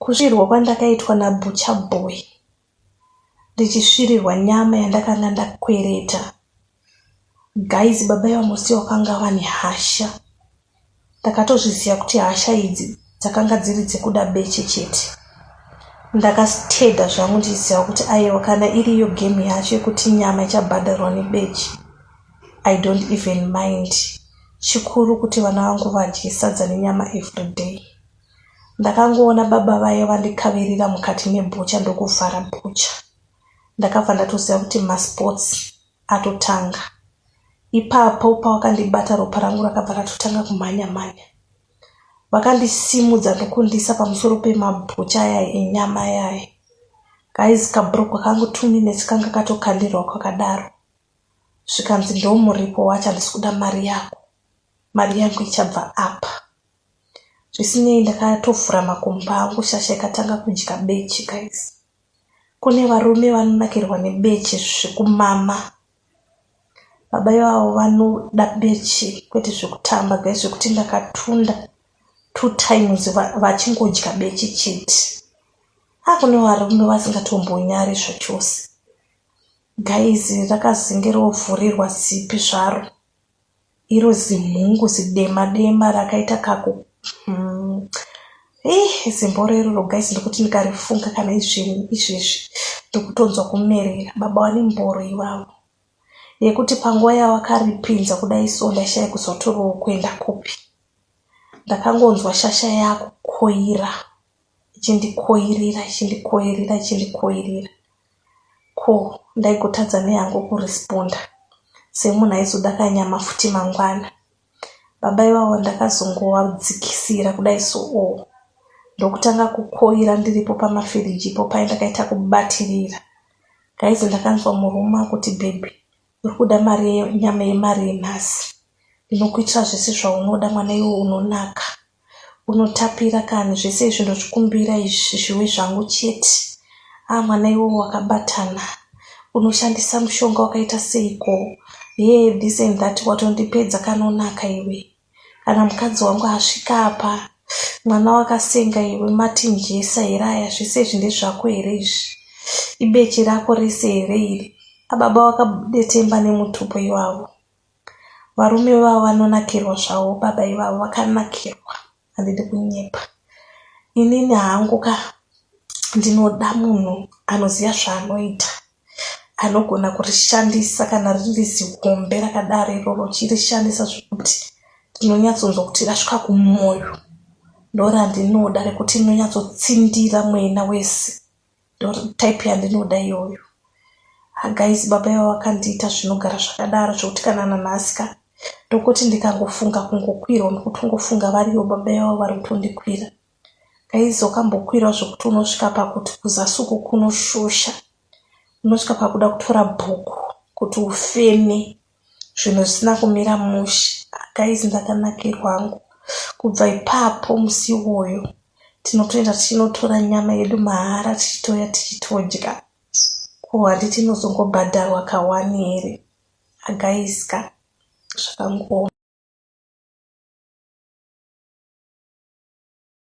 Kusvirwa kwandakaitwa naButcher Boy ndichisvirirwa nyama yandakanga ndakwereta. Guys baba ivavo musi wakanga vane hasha. Ndakatozviziva kuti hasha idzi dzakanga dziri dzekuda beche chete. Ndakastedha zvangu ndichiziva kuti aiwa kana iriyo game yacho yekuti nyama ichabhadharwa nebeche I don't even mind. Chikuru kuti vana vangu vadye sadza nenyama everyday. Ndakangoona baba vaye vandikavirira mukati mebhucha ndokuvhara bhucha. Ndakabva ndatoziva kuti masports atotanga. Ipapo pawakandibata ropa rangu rakabva ratotanga kumhanya mhanya. Vakandisimudza ndokundiisa pamusoro pemabhucha aya enyama ayaya. Guys kabhurugwa kangu 2 minutes kanga katokandirwa kwakadaro. Zvikanzi ndomuripo wacho handisi kuda mari yako. Mari yangu ichabva apa. Zvisinei ndakatovhura makumbo angu shasha ikatanga kudya beche guys. Kune varume vanonakirwa nebeche zvekumama. Baba ivavo vanoda beche kwete zvekutamba guys zvekuti ndakatunda two times vachingodya beche chete. Ah kune varume vasingatombonyari zvachose. Guys rakazenge rovhurirwa zipi zvaro. Iro zimhungu zidema dema rakaita kaku hmm. Ih, zimboro iroro guys ndikuti ndikarifunga kana izveni izvezvi ndikutonzwa kumerera baba vane mboro ivavo yekuti panguva yavakaripinza kudai so ndaishaya kuzotorowo kuenda kupi ndakangonzwa shasha yakukoira ichindikoirira ichindikoirira ichindikoirira ko ndaigotadza nei hangu kuresponda semunhu aizoda kanyama futi mangwana. Baba ivavo ndakazongovadzikisira kudai soo ndokutanga kukoira ndiripo pamafiriji ipo paye ndakaita kubatirira. Guys ndakanzwa murume akuti baby uri kuda mari nyama yemari nhasi ndinokuitira zvese zvaunoda mwana iwe unonaka. Unotapira kani zvese izvi ndozvikumbira izvi zviwe zvangu chete ah mwana iwe wakabatana unoshandisa mushonga wakaita seiko hee this and that watondipedza kanonaka iwe kana mukadzi wangu asvika apa mwana wakasenga iwe matinjesa here aya zvese izvi ndezvako here izvi ibeche rako rese here iri ababa wakadetemba nemutupo iwavo Varume ivavo vanonakirwa zvavo baba ivavo vakanakirwa handidi kunyepa. Inini hangu ka ndinoda munhu anoziva zvaanoita anogona kurishandisa kana riri zihombe rakadaro iroro uchirishandisa zvekuti ndinonyatsonzwa kuti rasvika kumoyo ndorandinoda rekuti rinonyatsotsindira mwena wese. Ndotype yandinoda iyoyo. Ha guys baba ivava vakandiita zvinogara zvakadaro zvekuti kana nanhasi ka ndokuti ndikangofunga kungokwirwa ndikutongofunga varivo baba ivavo vari kutondikwira. Guys wakambokwirwa zvekuti unosvika pakuti kuzasi uku kunoshusha unosvika pakuda kutora bhuku kuti ufeme zvinhu zvisina kumira mushe. Guys ndakanakirwa hangu kubva ipapo musi iwoyo tinotoenda tichinotora nyama yedu mahara tichitouya tichitodya ko handiti inozongobhadharwa kawani here guys ka zvakangooma.